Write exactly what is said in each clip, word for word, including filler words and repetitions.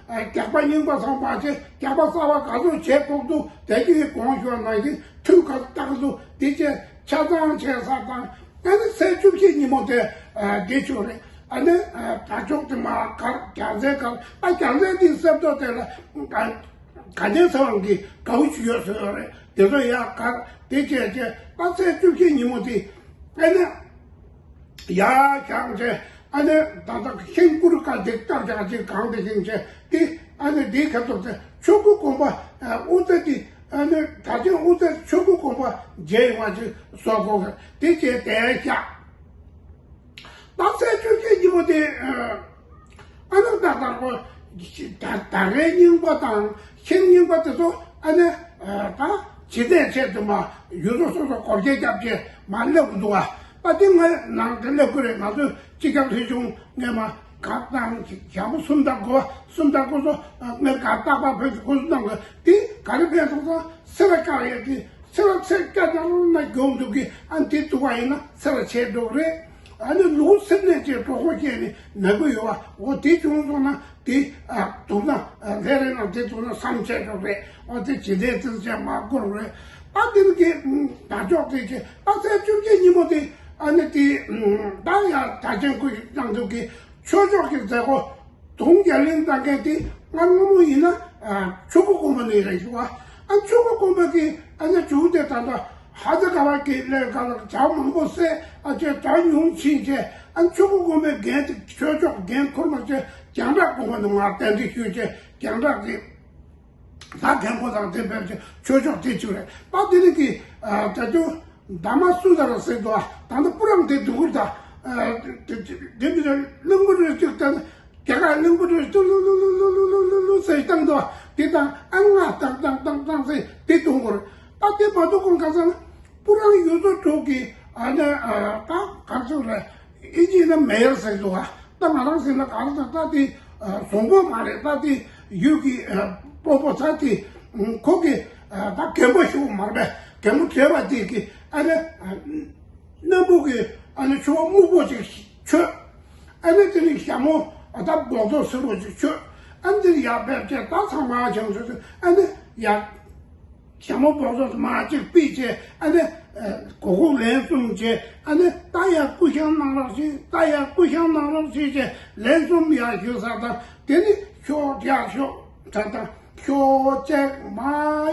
རྒྱགས་པ་རྙིང་པ་སོང་བ་བྱས། རྒྱགས་པ་གསར་པ་ག་ཚོད་བྱེད་ཐུབ་ཐུབ་དེ་གི་གོང་ཞུ་བ་ནང་བཞིན་འཐུས་ག་ཚོད་བཏང་ཐུབ་དེ་བྱས་ཆ་ཚང་བྱས་ས་དང་། ཨ་ནི་ཚེས་བཅུ་བཞི་ཉིན་མོ་དེ་འདི་བྱུང་རེད། ཨ་ནི་དར་ལྕོག་དེ་མར་གར། རྒྱལ་མཚན་གར། ཨ་རྒྱལ་མཚན་དེ་གསེར་ཏོག་དེ་ལ་ག་ག་ནས་ཚེ་དབང་གིས་དགའ་བོ་ཞིག་ཡོད་ཟེར་ཡོད་རེད། དེ་ཚོ་ཡར་གར་དེ་བྱས་བྱས། ཨ་ཚེས་བཅུ་བཞི་ཉིན་མོ་དེ་ཨ་ནི་ཡར་བཞེངས་བྱས། ཨ་ནི་ད་ལྟ་ཤིང་ཀུར་དཀར་དེ་སྐྱག་རྐྱག་ཅིག་གང་དེ་ཤིང་བྱས་དེ། ཨ་ནི་དེའི་ཁ་ཐོག་དེ་ཆོས་སྐུ་དགོན་པ་དབུ་རྩེ་དེ། ཨ་ནི་གྲྭ་ཆེན་དབུ་རྩེ་ཆོས་སྐུ་དགོན་པ་མཇལ་ཡོང་བ་ཅིག་བཟོ་དགོས་གི་དེ་བྱས་དེ་བཞག་ད་ཚེས་བཅུ་བཞི་ཉིན་མོ་དེ། ཨ་ནི་ད་དར་པོ་ད་དར་རས་རྙིང་པ་དང་ཤིང་རྙིང་པ་དེ་ཚོ་ཨ་ནི་ད་ཇི་ལྟར་བྱས་དུ་མ་ཡུལ་ཚོ་སོ་སོ་སྒོར་གྱི་རྒྱབ་ཀྱི་མ་སླེབས་འདུག་བ། ད་དེ་ང་ནང་དུ་སླེབས་ཀྱི་རེད། ང་ཚོས་སྤྱི་ཁྱབ་ལྷན་ཆུང་སྔས་མ་ག་དང་ཞག་པོ་གསུམ་དང་དགུ་བ། གསུམ་དང་དགུ་ཚོ་ངས་ག་རྟག་པར་ཕེབས་སུ་གོ་སུ་གནང་གི་དེ་ག་རེ་ཕེབས་སོང་ཙང་སེ་ར་བཀག་ཡས་དེ་སེ་ར་ཚེ་བཀག་ནང་ན་མགྱོགས་འདུག་གི་ཨ་འདི་འདུག་བ་ཡིན་ན་སེ་ར་ཆེ་འགྲོ་གི་རེད། ཨ་ནི་ལུག་སེར་ནས་ཅེས་གྲོགས་པོ་བཤད་ནས་ནག་པོ་ཡོད་བ། འོ་དེ་བྱུང་སོང་ན་དེ་ཨ་འདུག་ན་ལྷས་རེ་ན་དེ་འདུག་ན་བསམ་ཆེ་འགྲོ་གི་རེད། འོ་དེ་ཇི་ལྟར་ཙིར་ཆེ་མ་དགོས་རེད། ཨ་དེ་ནི་གི་དར་ལྕོག་དེ་ཅེ་ཨ་ཚེས་བཅུ་གཅིག་ཉིན་མོ་དེ་ཨ་ནི་དེ་ད་ཡ་དར་ཆེན་སྐུ་ཞིག་གནང་འདུག་གི་ཆོས་ཕྱོགས་ཀྱི་མཛད་སྒོ་དུང་རྒྱ་གླིང་བཏང་མཁན་དེ་ང་སྔ་མོ་ཡིན་ན་ཆོས་སྐུ་དགོན་པ་ནས་རེད་ཞུ་བ། ཨ་ཆོས་སྐུ་དགོན་པ་གི་ཨ་ནི་ཇུ་དེ་ད་ལྟ་ཧ་ཙེ་ག་བ་གི་ལས་ག་ལ་བྱ་མང་པོ་བསད། ཨ་ཅེ་བྱ་ཉུང་ཕྱིན་ཅེ་ཨ་ཆོས་སྐུ་དགོན་པའི་འགན་དེ་ཆོས་ཕྱོགས་འགན་ཁུར་མ་ཅེ་རྒྱང་བསྒྲགས་དགོན་པ་ནས་ང་གདན་འདྲེན་ཞུས་ཅེ་རྒྱང་བསྒྲགས་ཀྱི་ད་མཁན་པོ་དང་དེ་བས་ཆོས་ཕྱོགས་དེ་ཅིག་རེད། ད་དེ་ནི་གི་ད་དུང་འདབ་མ་སུ་དར་ཟེར་དུ་ད་ནི་སྤུ་རམ་དེ་སྡུག་གུར་ད་དེ་མི་གླིང་བུ་རེ་གཅིག་ད་རྒྱ་གར་གླིང་བུ་རེ་གཅིག་ལུ་ལུ་ལུ་ལུ་ལུ་ལུ་ལུ་ཟེར་བཏང་དུ་དེ་དང་ཨ་ང་བཏང་བཏང་བཏང་བཏང་ཟེར་དེ་གཏོང་དགོས་རེད། ད་དེ་མ་གཏོང་གོང་ག་ས་ན་སྤུ་རམ་ཡོད་ཚོ་དྲུག་གི་ཨ་ནི་ད་ག་ཚོད་རེད། ཨིན་ཇི་ན་མེ་ཡར་ཟེར་འདུག་བ། ད་ང་རང་ཟེར་ན་ག་རེ་ཟེར་ད་དེ་བཟང་པོ་མ་རེད། ད་དེ་ཡུལ་གྱི་སྤོ་བོ་ཚ་དེ་ཁོ་གི་ད་རྒན་པོ་ཞུ་མ་རེད་པས། རྒན་པོ་བྲེལ་བ་དེ་གི་ཨ་ནི་སྣམ་བུ་གི་ཨ་ནི་ཕྱུ་པ་སྨུག་པོ་ཅིག་མཆོད། ཨ་ནི་དེ་ནི་ཞྭ་མོ་ད་སྦོག་ཚོ་སེར་པོ་ཅིག་མཆོད། ཨ་ནི་དེ་ནི་ཡར་ཕེབས་བྱས་ད་ཚང་མ་བྱང་ཚུལ་ཨ་ནི་ཡར། ཞྭ་མོ་སྦོག་ཚོ་མ་གཅིག་ཕུད་བྱས་ཨ་ནི་གོ་གོ་ལན་གསུམ་བྱས་ཨ་ནི་ད་ཡར་སྐུ་བཞེངས་གནང་རོགས་ཞེས། ད་ཡར་སྐུ་བཞེངས་གནང་རོགས་ཞེས་བྱས་ལན་གསུམ་ཡར་ཞུས་ས་དང་དེ་ནི་ཤོག་རྒྱག་ཤོག་ད་དང་ཤོག་བཅད་མ་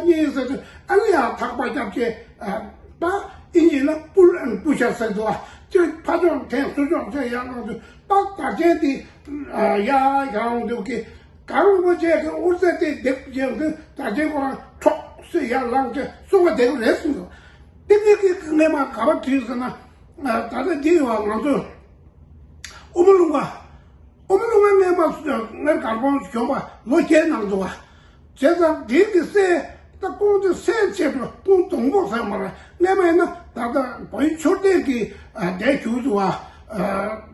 གཉིས་ཟེར་དུས་ཨ་ནི་ཡར་ཐག་པ་བརྒྱབ་བྱས་ད་ཨིན་ཇི་ན་པུལ་ཨེན་པུ་ཤར་ཟེར་འདུག་བ། ཅིག་ཕ་ཕྱོགས་འཐེན་ཚུར་ཕྱོགས་འཐེན་ཡར་ལངས་དུས་ད་དར་ཆེན་དེ་ཡར་ཡར་འོང་དུས་ཀྱི། གངས་རིན་པོ་ཆེ་གི་དབུ་རྩེ་དེ་འདེགས་བྱས་དུས་དར་ཆེན་ཁོ་རང་ཁྲོག་སེ་ཡར་ལངས་ཏེ་སྲུང་བ་བསྡད་ཀྱི་རེད་གསུངས་འདུག་དེ་ངས་ཀྱི་ངས་མ་ག་པར་བྲིས་ཟེར་ན། ད་ལྟ་འདི་ཡོད་བ་ང་ཚོ་དབུ་མ་ལུང་པ། དབུ་མ་ལུང་པ་ངས་མ་ངས་དགའ་པོ་གྱོན་པ་ལོ་བརྒྱད་ནང་འདུག་བ། བྱས་ཙང་འདི་གི་སྲས་ད་ཀོང་ཚེ་སྲས་ཆེ་བ་ཀོང་སྡོང་པོ་ཟེར་མ་རེད། སྔས་མ་ཡིན་ན་ད་ལྟ་བོད་ཡིག་མཆོད་རྟེན་གྱི་ཨ་དེ་བཞུགས་འདུག་བ། ཨ་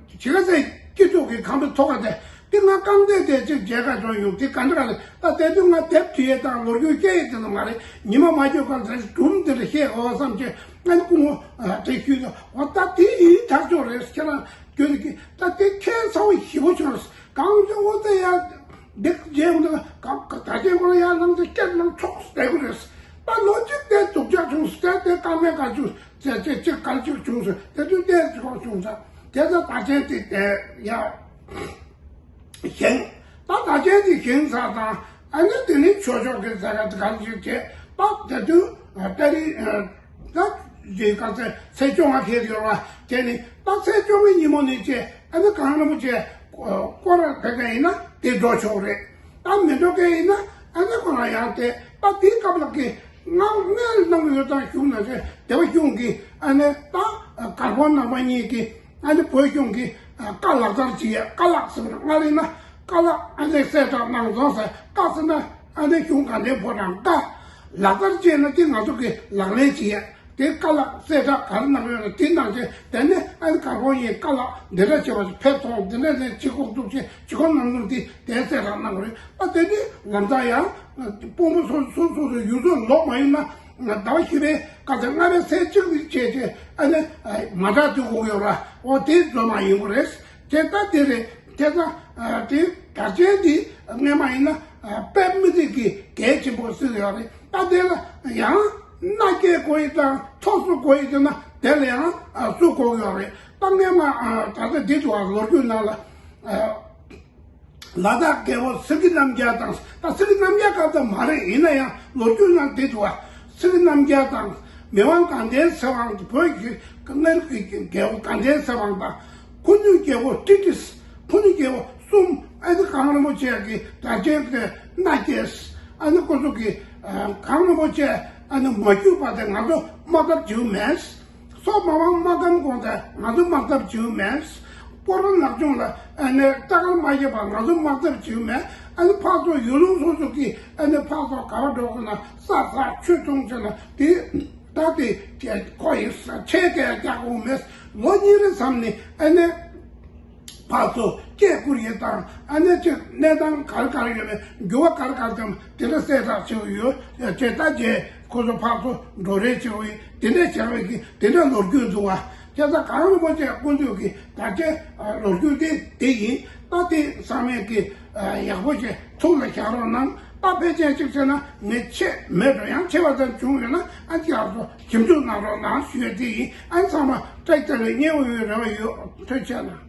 བྱེས་ཀ་ཚེ་སྐྱིད་སྡུག་གི་ཁང་པའི་ཐོག་ཁ་དེ་དེ་ང་རྐང་རྡེག་དེ་གཅིག་མཇལ་ཁ་འགྲོ་ཡོང་དེ་ག་འདྲ་ག་རེད། ད་དེ་དུས་ང་དེབ་བྲིས་ཡས་དང་ལོ་རྒྱུས་བཤད་ཡས་དེ་ཚོ་མ་རེད། ཉི་མ་མ་འགྱོ་ག་ཚེ་སྒྲུང་དེ་འདྲ་བཤད་འོ་བསམ་བྱས་ང་ནི་སྐུ་ངོ་དེ་ཞུས་ཏེ་འོ་ད་དེ་ཡིན་ཐག་ཆོད་རེད། ཁྱེད་རང་ཁྱོད་ཀྱིས་ད་དེ་ཁྱད་མཚར་བོ་ཞེ་པོ་བྱུང་། གང་ཚེ་འོ་དེ་ཡ་འདི་རྗེས་འོ་དེ་ག་ག་ད་ཅན་ཁོ་ཡ་ལངས་ཏེ་སྐད་ལངས་ཆོག་བསྡད་ཀྱི་རེད། ད་ལོ་གཅིག་དེ་སྡུག་ཅག་བྱུང་ཟེར་དེ་དཀའ་ངལ་ག་བྱུང་ཟེར་ཅེས་ཅིག་ག་ཅིག་བྱུང་ཟེར་དེ་དུས་དེ་ཅིག་བྱུང་ཟེར་དེ་ཚོ་ད་ཅན་དེ་དེ་ཡ་བཞེངས། ད་ད་ཅན་དེ་བཞེངས་ས་དང་ཨ་ནི་དེ་ནི་ཆོས་ཕྱོགས་ཀྱི་ས་ག་ག་ཅིག་བྱས་ད་དེ་དུས་ད་རིང་ད་རྗེས་ག་ཚེ་ཚེས་བཅོ་ལྔ་ཕེབས་ཡོད་བ། དེ་ནི་ད་ཚེས་བཅོ་ལྔའི་ཉིན་མོ་ནས་བྱས་ཨ་ནི་གངས་རིན་པོ་ཆེ་སྐོར་ར་ཕེབས་མཁན་ཡིན་ན་དེ་འགྲོ་ཆོག་རེད། ད་མི་འགྲོ་མཁན་ཡིན་ན་ཨ་ནི་ཁོ་རང་ཡང་དེ་ད་དེའི་སྐབས་ལ་གི་ང་ངས་གནང་ཡོད་དང་གཞུང་ན་རེད། སྡེ་པ་གཞུང་གི་ཨ་ནི་ད་གར་དཔོན་རྣམ་པ་གཉིས་ཀྱི་ཨ་ནི་བོད་གཞུང་གི་བཀའ་ལག་བསྟར་བྱེད་ཡས་བཀའ་ལག་ཟེར་བ་སྔར་ཡིན་ན་བཀའ་ལག་ཨ་ནི་གསལ་བསྒྲགས་གནང་སོང་ཟེར། བཀའ་ཟེར་ན་ཨ་ནི་གཞུང་ག་འདྲའི་བོད་རང་བཀའ་ལག་བསྟར་བྱས་ན་དེ་ང་ཚོ་གི་ལག་ལེན་བྱེད་ཡས། དེ་བཀའ་ལག་གསལ་བསྒྲགས་ག་རེ་གནང་ཡོད་ན་དེ་གནང་རྗེས་དེ་ནས་ཨ་ནི་གར་དཔོན་ཡིན་བཀའ་ལག་འདི་འདྲ་བྱས་པ་ཕེབས་སོང་། འདི་འདྲ་ནས་ཅི་ཁོག་འདུག་ཅེས་ཅི་ཁོག་ནང་དུ་དེ་དེ་གསལ་བསྒྲགས་གནང་དགོས་རེད། ཨ་དེ་ནི་ལམ་སང་ཡང་དཔོན་པོ་སོ་སོ་སོ་སོ་ཡུལ་ཚོ་ལོག་མ་ཡིན་ན་ཟླ་བ་བཞི་པའི་སྐབས་དེ་ལྔ་པའི་ཚེས་གཅིག་ནས་བྱས་རྗེས་ཨ་ནི་མ་དྲག་དུས་དགོས་ཡོད་ར། འོ་དེ་རྫོན་མ་ཡིན་དགོས་རེད། དེ་ལྟ་དེ་རེད། དེ་ལྟ་དེ་དར་ཆེན་འདི་ སྔས་མ་ཡིན་ན་དཔེ་མི་སྲིད་ཀྱི་གལ་ཆེན་པོ་སྲིད་ཡོད་རེད། ད་དེ་ལ་ཡང་མནའ་སྐྱེལ་དགོས་ཡིན་དང་ཐོབ་སོ་དགོས་ཡིན་ཟེར་ན་དེ་ལ་ཡང་སུ་དགོས་ཡོད་རེད། ད་སྔས་མ་ད་ལྟ་འདི་དུ་ལོ་རྒྱུས་ནང་ལ། ལ་དྭགས་རྒྱལ་པོ་སེང་གེ་རྣམ་རྒྱལ་དང་། ད་སེང་གེ་རྣམ་རྒྱལ་སྐབས་ཙམ་མ་རེད། ཡིན་ན་ཡང་ལོ་རྒྱུས་ནང་འདི་འདུག་བ། སེང་གེ་རྣམ་རྒྱལ་དང་། མི་དབང་དགའ་ལྡན་ཚེ་དབང་། བོད་ཀྱི་སྔར་གྱི་རྒྱལ་པོ་དགའ་ལྡན་ཚེ་དབང་དང་། ཁུ་ནུ་རྒྱལ་པོ་ཏི་ཏིས། ཁུ་ནུ་རྒྱལ་པོ་གསུམ། ཨ་ནི་གངས་རིན་པོ་ཆེ་གི་དྲག་ཆེན་གྱི་མནའ་སྐྱེལ། ཨ་ནི་ཁོ་ཚོ་གི་གངས་རིན་པོ་ཆེ་ཨ་ནི་མ་བརྒྱུད་པ་དེ་ང་ཚོ་དམག་འཐབ་བྱེད་མེད། སོག་མ་དབང་དམག་དམ་དགོངས་ཏེ་ང་ཚོ་དམག་འཐབ་བྱེད་མེད། སྤོ་རོ་ནག་ཆུང་ལ་ཨ་ནི་རྟ་དཀར་མ་བྱེད་པ་ང་ཚོ་དམག་འཐབ་བྱེད་མེད། ཨ་ནི་ཕར་ཚུར་ཡུལ་ལུང་སོ་སོ་གི་ཨ་ནི་ཕར་ཚུར་ག་བ་འགྲོ་དགོས་ན་ས་ཚ་ཆུ་འཐུང་ཟེར་ན་དེ་ད་དེ་ཁོ་ཡི་ཆེད་སྐད་རྒྱག་དགོས་མེད། ལོ་གཉིས་རེ་མཚམས་ནས་ཨ་ནི། ཕར་ཚུར་སྐད་བསྐུར་ཡས་དང་། ཨ་ནི་ཅིག་གནས་སྟངས་ག་རེ་ག་རེ་ཡོད་མེད། འགྱུར་བ་ག་རེ་ག་རེ་བཏང་དེ་འདྲ་གསལ་བསྒྲགས་བྱེད་ཀྱི་ཡོད། ཅེས་ད་རྗེས་ཁོ་ཚོ་ཕར་ཚུར་འགྲོ་རེས་བྱེད་ཀྱི་ཡོད། དེ་འདྲ་བྱས་པའི་གི་དེ་འདྲ་ལོ་རྒྱུས་འདུག་བ། བྱས་ཙང་གངས་རིན་པོ་ཆེ་སྐུ་མདུན་གྱི་ད་ཆའི་ལོ་རྒྱུས་དེ་དེ་ཡིན། ད་དེ་ཚང་མས་གི་ཡག་པོ་བྱས་ཐུགས་ལ་བཞག་རོགས་གནང་། ད་ཕལ་ཆེར་ཅིག་བྱས་ན་ངས་ཆེ་མེད་འགྲོ། ཡང་ཆེ་བ་ཙམ་བྱུང་ཡོད་ན་ཨ་ཅག་ཚོ་ཞིབ་འཇུག་གནང་རོགས་གནང་ཞུ་ཡས་དེ་ཡིན། ཨ་ཚང་མ་བཀྲ་ཤིས་བདེ་ལེགས་མཉེས་པོ་ཡོད་རེ་བ་ཡོད། ཐུགས་རྗེ་གནང་།